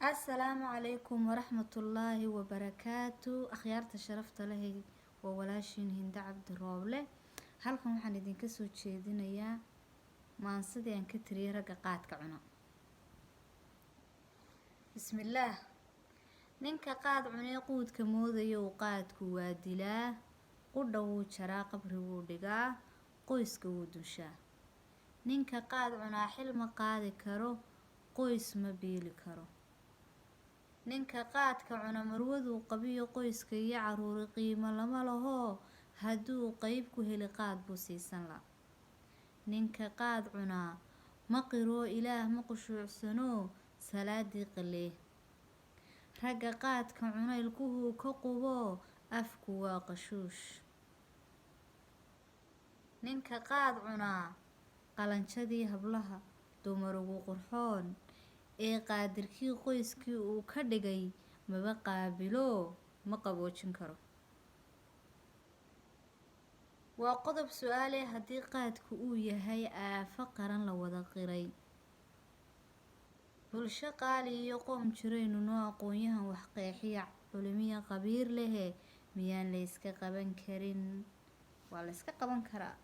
Asalaamu calaykum waraxmatullaahi wabarakaatu. Akhyaarta sharafta leh, waa walaashiin Hinde Cabdi Rooble. Halkan waxaan idinka soo jeedinayaa maansadii aan ka tiriyay ragga qaadka cuna. Bismillaah. Ninka qaad cunee quudka moodaya uu qaadku waa dilaa, qudha wuu jaraa, qabri wuu dhigaa, qoyska wuu dunshaa. Ninka qaad cunaa xil ma qaadi karo, qoys ma biili karo. Ninka qaadka cuna marwaduu qabiyo qoyska iyo caruuri qiimo lama lahoo, hadduu qeyb ku heli qaad buu siisan la. Ninka qaad cunaa ma qiroo Ilaah, ma qushuucsanoo salaadii qalee. Ragga qaadka cuna ilkuhuu ka quboo, afku waa qashuush. Ninka qaad cunaa qalanjadii hablaha dumar ugu qurxoon ee qaadirkii qoyskii uu ka dhigay maba qaabiloo, ma qaboojin karo. Waa qodob su-aale: haddii qaadku uu yahay aafo qaran la wada qiray, bulsho qaali iyo qoom jiraynu noo, aqoon-yahan wax qeexiya, culimiya qabiir lehe, miyaan la iska qaban karin? Waa la iska qaban karaa.